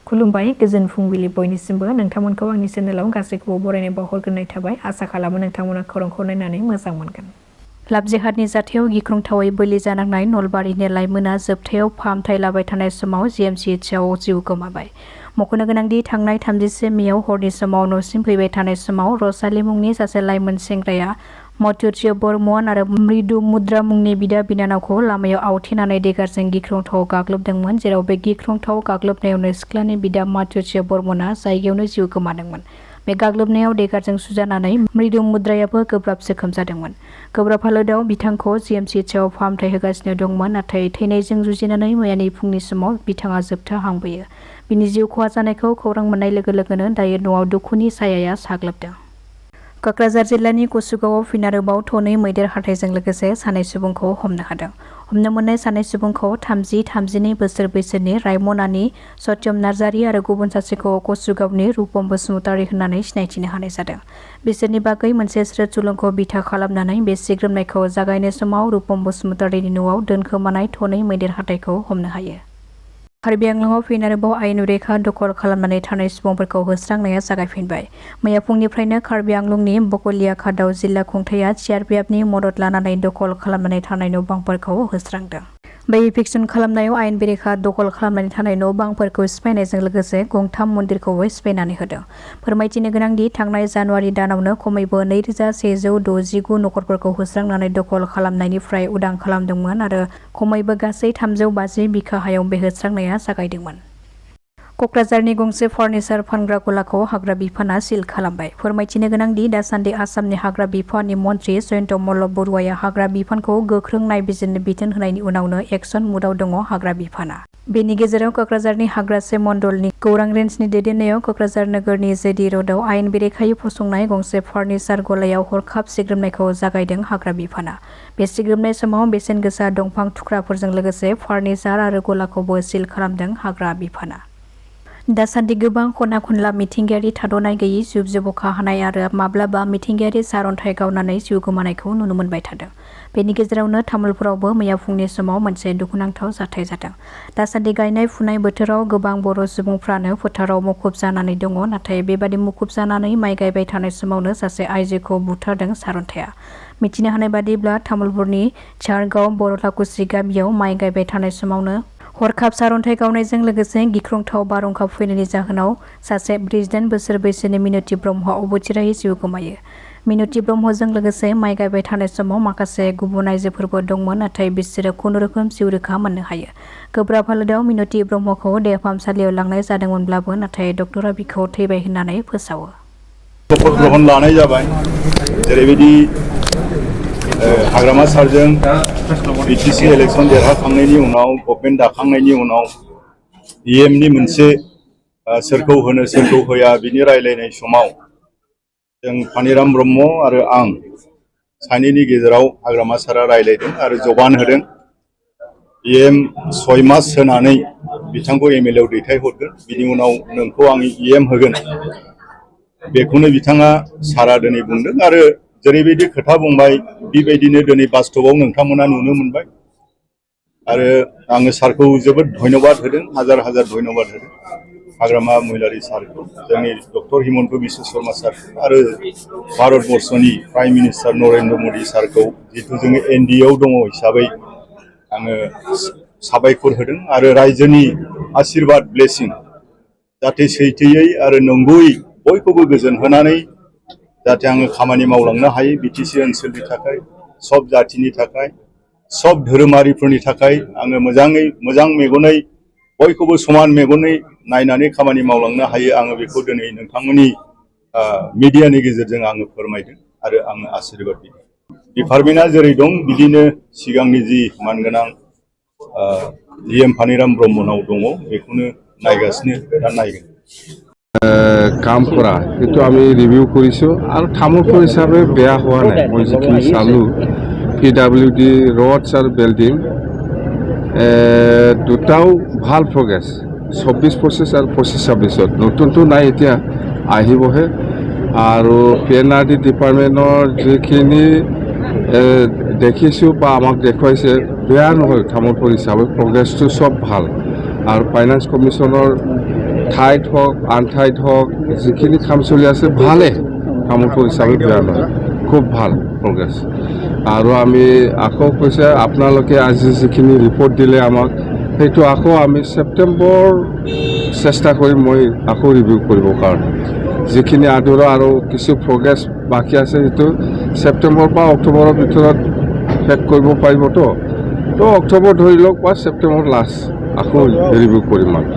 खुलुमबाय गोजोन फुंबिलि बयनिसिमबो नोंथांमोनखौ आंनि चेनेलाव गासैखौबो बरायनाय बावहरग्रोनाय थाबाय आसा खालामो नोंथांमोना खौरांखौ नायनानै मोजां मोनगोन। लाब जेहादनि जाथायाव गिख्रंथावै बोलि जानांनाय नलबारिनि लाइमोना जोबथायाव फाहामथाय लाबाय थानाय समाव जिएमसिएचआव जिउ गोमाबाय। मख'नो गोनांदि थांनाय 30 मेयाव हरनि समाव न'सिम फैबाय थानाय समाव रसाली मुंनि सासे लाइमोन सेंग्राया मत्युर्य बर्मन आरो मृदु मुद्रा मुंनि बिदा बिनानावखौ लामायाव आवथेनानै देगारजों गिख्रंथाव गाग्लोबदोंमोन, जेराव बे गिख्रंथाव गाग्लोबनायावनो सिख्लानि बिदा मत्युर्य बर्मना जायगायावनो जिउ गोमादोंमोन। बे गाग्लोबनायाव देगारजों सुजानानै मृदु मुद्रायाबो गोब्राब जोखोम जादोंमोन। गोब्राब हालोदाव बिथांखौ जिएमसिएचआव फाहामथाय होगासिनो दंमोन, नाथाय थैनायजों जुजिनानै मैयानि फुंनि समाव बिथाङा जोबथा हां बोयो। बिनि जिउ खहा जानायखौ खौरां मोननाय लोगो लोगोनो दायो न'आव दुखुनि सायाया साग्लोबदों। क'क्राझार जिल्लानि कसुगावआव फिन आरोबाव थनै मैदेर हाथाइजों लोगोसे सानै सुबुंखौ हमनो हादों। हमनो मोननाय सानै सुबुंखौ 30-32 बोसोर बैसोनि रायमनानि सत्यम नार्जारी आरो गुबुन सासेखौ कसुगावनि रुपम बसुमतारी होननानै सिनायथिनो हानाय जादों। बिसोरनि बागै मोनसे स्रोद सुलुंखौ बिथा खालामनानै बे सिग्रोमनायखौ जागायनाय समाव रुपम बसुमतारीनि न'आव दोनखोमानाय थनै मैदेर हाथाइखौ हमनो हायो। कार्बि आंलंआव फिन आरोबाव आयेन बेरेखा दखल खालामनानै थानाय सुबुंफोरखौ होस्रांनाया जागायफिनबाय। मैया फुंनिफ्रायनो कार्बि आंलंनि बकलियाखादाव जिल्ला खुंथाया सिआरपिएफनि मदद लानानै दखल खालामनानै थानाय न' बांफोरखौ होस्रांदों। बे इभिक्सन खालामनायाव आयेन बेरेखा दखल खालामनानै थानाय न' बांफोरखौ सिफायनायजों लोगोसे गंथाम मन्दिरखौबो सिफायनानै होदों। फोरमायथिनो गोनांदि थांनाय जानुवारि दानावनो खमैबो 2169 नखरफोरखौ होस्रांनानै दखल खालामनायनिफ्राय उदां खालामदोंमोन आरो खमैबो गासै 350 बिघा हायाव बे होस्रांनाया जागायदोंमोन। क'क्राझारनि गंसे फार्निचार फानग्रा गलाखौ हाग्रा बिफाना सिल खालामबाय। फोरमायथिनो गोनांदि दासान्दि आसामनि हाग्रा बिफाननि मन्थ्रि जयन्त मल्ल बरुवाया हाग्रा बिफानखौ गोख्रों नायबिजिरनो बिथोन होनायनि उनावनो एक्सन मुडआव दङ हाग्रा बिफाना। बेनि गेजेराव क'क्राझारनि हाग्रासे मण्डलनि खौरां रेन्जनि दैदेननायाव क'क्राझार नोगोरनि जेडि र'डआव आयेन बेरेखायै फसंनाय गंसे फार्निचार गलायाव हरखाब सिग्रोमनायखौ जागायदों हाग्रा बिफाना। बे सिग्रोमनाय समाव बेसेन गोसा दंफां थुख्राफोरजों लोगोसे फार्निचार आरो गलाखौबो सिल खालामदों हाग्रा बिफाना। दासान्दि गोबां खना खनला मिथिंगायारि थाद'नाय गैयै जुब-जुब अखा हानाय आरो माब्लाबा मिथिंगायारि सारअन्थाइ गावनानै जिउ गोमानायखौ नुनो मोनबाय थादों। बेनि गेजेरावनो तामुलपुरावबो मैया फुंनि समाव मोनसे दुखुनांथाव जाथाय जादों। दासान्दि गायनाय फुनाय बोथोराव गोबां बर' सुबुंफ्रानो फोथाराव मुखुब जानानै दङ, नाथाय बेबादि मुखुब जानानै माइ गायबाय थानाय समावनो सासे आइजोखौ बुथारदों सारअन्थाइआ। मिथिनो हानाय बादिब्ला तामुलपुरनि झारगाव बरलाकुसि गामियाव माइ गायबाय थानाय समावनो हरखाब सारअन्थाइ गावनायजों लोगोसे गिख्रंथाव बारहुंखा फैनायनि जाहोनाव सासे 48 बोसोर बैसोनि मिनुति ब्रह्मआ अबथिरायै जिउ गोमायो। मिनुति ब्रह्मजों लोगोसे माइ गायबाय थानाय समाव माखासे गुबुन आइजोफोरबो दंमोन, नाथाय बिसोरो खुनुरोखोम जिउ रैखा मोननो हायो। गोब्राब हालोदाव मिनुति ब्रह्मखौ देहा फाहामसालियाव लांनाय जादोंमोनब्लाबो नाथाय डक्टरा बिखौ थैबाय होननानै फोसावो। ग्रहण लानाय जाबाय। जेरैबायदि हाग्रामा सारजों बिटिसि इलेक्सन देरहाखांनायनि उनाव गभर्नमेन्ट दाखांनायनि उनाव इएमनि मोनसे सोरखौ होनो सोरखौ होया बिनि रायलायनाय समाव जों पानिराम ब्रह्म आरो आं सानैनि गेजेराव हाग्रामा सारा रायलायदों आरो जबान होदों। इएम 6 मास होनानै बिथांखौ एमएलए आव दैथायहरगोन, बिनि उनाव नोंखौ आं इएम होगोन। बेखौनो बिथाङा सारा दिनै बुंदों आरो जेरैबायदि खोथा बुंबाय बेबायदिनो दिनै बास्तबआव नोंथांमोना नुनो मोनबाय आरो आङो सारखौ जोबोद धन्यबाद होदों, हाजार हाजार धन्यबाद होदों हाग्रामा महिलारी सारखौ, जोंनि डक्टर हिमन्त बिश्व शर्मा सारखौ आरो भारतबर्षनि प्राइम मिनिस्टार नरेन्द्र मदि सारखौ जितु जोङो एनडिएआव दङ हिसाबै आङो साबायखर होदों आरो रायजोनि आशीर्बाद ब्लेसिं जाहाथे सैथोयै आरो नंगौयै बयखौबो गोजोन होनानै जाहाथे आङो खामानि मावलांनो हायो बिटिसि ओनसोलनि थाखाय, सब जातिनि थाखाय, सब धोरोमारिफोरनि थाखाय आङो मोजाङै मोजां मेगनै बयखौबो समान मेगनै नायनानै खामानि मावलांनो हायो। आङो बेखौ दिनै नोंथांमोननि मिडियानि गेजेरजों आङो फोरमायदों आरो आङो आशीर्बाद बिदों। डिपार्टमेन्टआ जेरै दं बिदिनो सिगांनि जि मानगोनां इएम पानिराम ब्रह्मनाव दङ बेखौनो नायगासिनो दा नायगोन। কামকৰা কিন্তু আমি ৰিভিউ কৰিছোঁ আৰু তামোলপুৰ হিচাপে বেয়া হোৱা নাই। মই যিখিনি চালোঁ PWD ৰোডছ আৰু বিল্ডিং দুটাও ভাল প্ৰগ্ৰেছ, 24-25 আৰু 25-26ত নতুনটো নাই, এতিয়া আহিবহে। আৰু PNRD ডিপাৰ্টমেণ্টৰ যিখিনি দেখিছোঁ বা আমাক দেখুৱাইছে বেয়া নহয়, তামোলপুৰ হিচাপে প্ৰগ্ৰেছটো চব ভাল। আৰু ফাইনেন্স কমিশ্যনৰ ঠাইত হওক আন ঠাইত হওক যিখিনি কাম চলি আছে ভালে তামোলপুৰ হিচাপে বেয়া নহয় খুব ভাল প্ৰগ্ৰেছ আৰু আমি আকৌ কৈছে আপোনালোকে আজি যিখিনি ৰিপৰ্ট দিলে আমাক সেইটো আকৌ আমি ছেপ্টেম্বৰ চেষ্টা কৰিম মই আকৌ ৰিভিউ কৰিবৰ কাৰণে যিখিনি আদৰা আৰু কিছু প্ৰগ্ৰেছ বাকী আছে সেইটো ছেপ্টেম্বৰ বা অক্টোবৰৰ ভিতৰত শেষ কৰিব পাৰিবতো তো অক্টোবৰ ধৰি লওক বা ছেপ্টেম্বৰ লাষ্ট আকৌ ৰিভিউ কৰিম আৰু